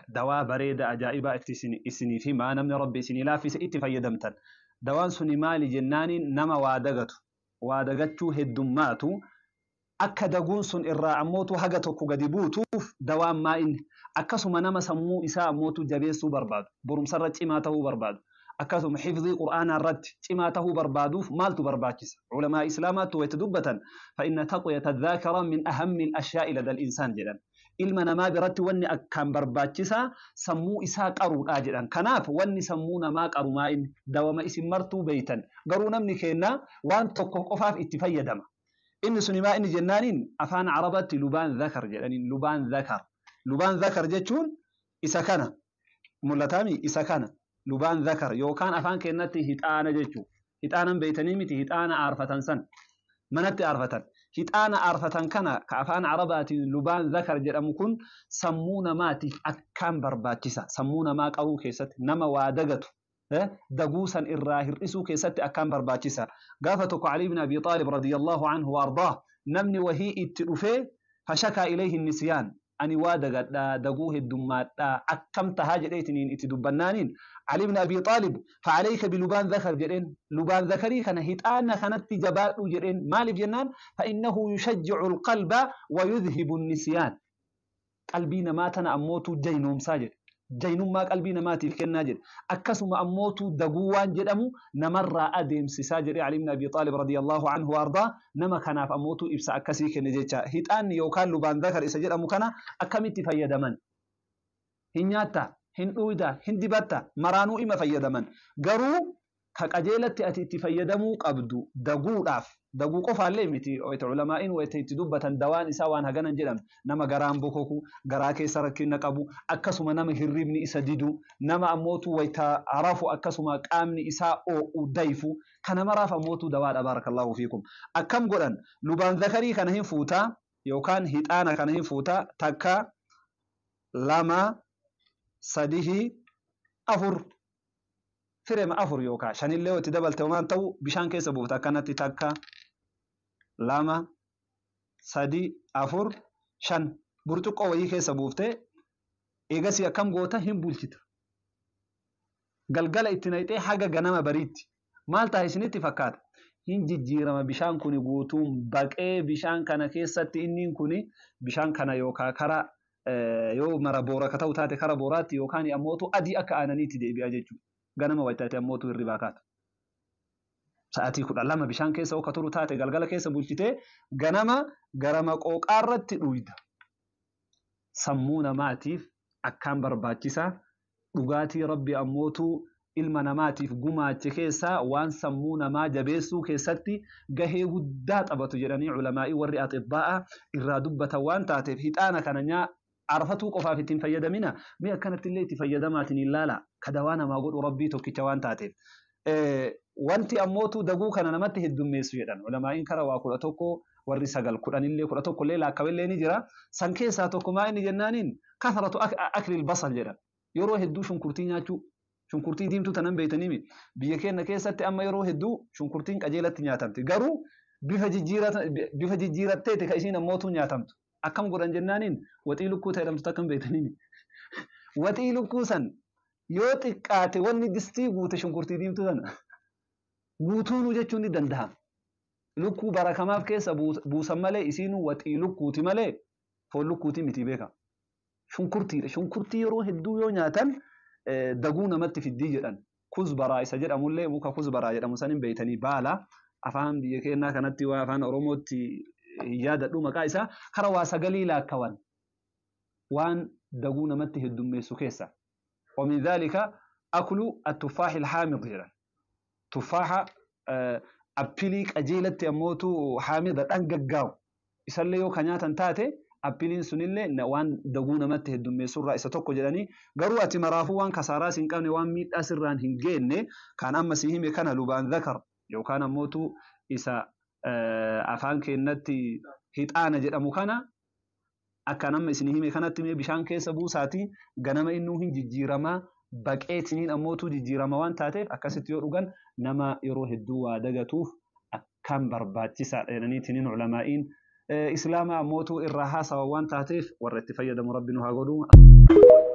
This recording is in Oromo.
Dawaa bareeda ajaa'ibaa itti isiniif himaa, namni Rabbi isinii laaffise itti fayyadamtan. Dawaan suni maali jennaaniin, nama waa dagatu, waa dagachuu heddummaatu, akka daguun sun irraa ammootu haga tokko gadi buutuuf dawaan maa inni? Akkasuma nama sammuu isaa ammootu jabeessuu barbaadu, barumsarra cimaa ta'uu barbaadu, akkasuma hifzii Qur'aanaa irratti cimaa ta'uu barbaaduuf maaltu barbaachisa? Ulamaa Islaamaatti wayita dubbatan, فإن تقوية الذاكرة من أهم الأشياء لدى الإنسان jedhan. Ilma namaa biratti wanni akkaan barbaachisaa sammuu isaa qaruudha jedhan. Kanaaf wanni sammuu namaa qaru maa inni? Dawama isin martuu beeytan, garuu namni keenna waan tokko qofaaf itti fayyadama. Inni suni maa inni jennaaniin, afaan Arabatti لبان ذكر jedhaniin. لبان ذكر, لبان ذكر jechuun isa kana mul'ataami, isa kana لبان ذكر yookaan afaan keenyatti hixaana jechuu. Hixaanan beeytanii miti? Hixaana aarfatan san, manatti aarfatan, hixaana aarfatan kana ka afaan Arabaatiin لبان ذكر jedhamu kun sammuu namaatiif akkaan barbaachisa. Sammuu namaa qabuu keessatti, nama waa dagatu daguu san irraa hir'isuu keessatti akkaan barbaachisa. Gaafa tokko Ali ibn Abi Xaalib رضي الله عنه وأرضاه namni wahii itti dhufee فشكا إليه النسيان, ani waa dagadhaa, daguu heddummaadhaa, akkam tahaa jedheetiniin itti dubbannaaniin, Ali ibn Abi Xaalib فعليك بلبان ذكر jedheen. لبان ذكر ii kana, hixaana kanatti jabaadhu jedheen. Maaliif jennaan, فإنه يشجع القلب ويذهب النسيان, qalbii namaa tana ammootu jaynoomsaa jedhe, jaynummaa qalbii namaatiif kennaa jedhe, akkasuma ammootu daguu waan jedhamu namarraa adeemsisaa jedhe. Ali ibn Abi Xaalib رضي الله عنه وأرضاه nama kanaaf ammootu ibsa akkasii kenne jecha. Hixaanni yookaan لبان ذكر isa jedhamu kana akkamitti fayyadaman? Hin nyaatta, hin dhuyda, hin dibatta, maraanuu ima fayyadaman. Garuu ka qajeelatti ati itti fayyadamuu qabdu daguudhaaf, daguu qofaallee miti, wayita ulamaa'iin wayita itti dubbatan dawaan isaa waan haganan jedhamu, nama garaan bokoku, garaa keessa rakkina qabu, akkasuma nama hirribni isa didu, nama ammootu wayita rafu akkasuma qaamni isaa oo'u dayfu, kana maraaf ammootu dawaadha. بارك الله فيكم. Akkam godhan? لبان ذكر ii kana hin fuutaa yookaan hixaana kana hin fuutaa, takka, lama, sadihi, afur, firema afur yookaan shanillee itti dabalte waan ta'u, bishaan keessa buufta akkanatti, takka, lama, sadi, afur, shan, burcuqqoo wayii keessa buuftee, eegasii akkam goota? Hin bulchita. Galgala itti naqxee haga ganama bariitti maal ta'a isinitti fakkaata? Hin jijjiirama. Bishaan kuni guutuun baqee, bishaan kana keessatti inni kuni bishaan kana yookaan kara yoo mara boora ka ta'u taate kara booraatti yookaan ammootu adii akka aananiitti deebi'a jechuudha. Ganama wayitaate ammootu hirribaa kaata. Sa'aatii 12 bishaan keessa akka turu taate, galgala keessa bulchitee ganama gara maqooqaarratti dhuyda. Sammuu namaatiif akkaan barbaachisaa. Dhugaatii Rabbi ammootu ilma namaatiif gumaache keessaa waan sammuu namaa jabeessuu keessatti gahee guddaa taphatu jedhanii ulamaa'ii warri axibbaa'a irraa dubbatan waan taateef, hixaana kana nyaa arfatuu qofaaf ittiin fayyadamina. Mee akkanatti illee itti fayyadamaatiin ilaala, ka dawaa namaa godhu Rabbii tokkicha waan taateef. Wanti ammootu daguu kana namatti heddummeessu jedhan ulamaa'iin kara waa 11, warri 9, 10illee, 11illee laakkawillee ni jira. San keessaa tokko maa inni jennaaniin, كثرة أكل البصل jedhan, yeroo hedduu shunkurtii nyaachuu. Shunkurtii diimtuu tanan beeytaniimi? Biyya keenya keessatti amma yeroo hedduu shunkurtiin qajeelatti nyaatamti, garuu bifa jijjiiratteeti ka isiin ammootu nyaatamtu. Akkam godhan jennaaniin, waxii lukkuu ta'edhamtu takkam beeytaniimi? Waxii lukkuu san yoo xiqqaate wanni distii guute shunkurtii diimtuu sana guutuunuu jechuun ni danda'ama. Lukkuu barakamaaf keessa buusan malee, isiinuu waxii lukkuuti malee foon lukkuuti miti, beeka. Shunkurtiidha. Shunkurtii yeroo hedduu yoo nyaatan daguu namatti fiddii jedhan. Kuzbaraa isa jedhamullee, muka kuzbaraa jedhamu san hin beeytanii? Baala afaan biyya keenyaa kanatti waa afaan Oromootti hin yaadadhu maqaa isaa. Kara waa sagalii laakkawan waan daguu namatti heddummeessu keessa. ومن ذلك أكل التفاح الحامض jedhan. Tuffaaha appilii qajeelatti ammootu haamida dhangaggaa'u isallee yoo ka nyaatan taate, appiliin sunillee waan daguu namatti heddummeessurraa isa tokko jedhanii. Garuu ati maraafuu waan kasaaraa hin qabne, waan miidhaa sirraan hin geenne, kan amma si hime kana, لبان ذكر yookaan ammootu isa afaan keenyatti hixaana jedhamu kana, akka nama isin hime kanatti mee bishaan keessa buusaatii, ganama innuu hin jijjiiramaa, baqeetiniin ammootu jijjiirama waan taateef, akkasitti yoo dhugan nama yeroo hedduu waa dagatuuf akkaan barbaachisaadha jedhaniitiniin ulamaa'iin Islaama ammootu irraa haasawa waan taateef, warra itti fayyadamu Rabbi nu haa godhu.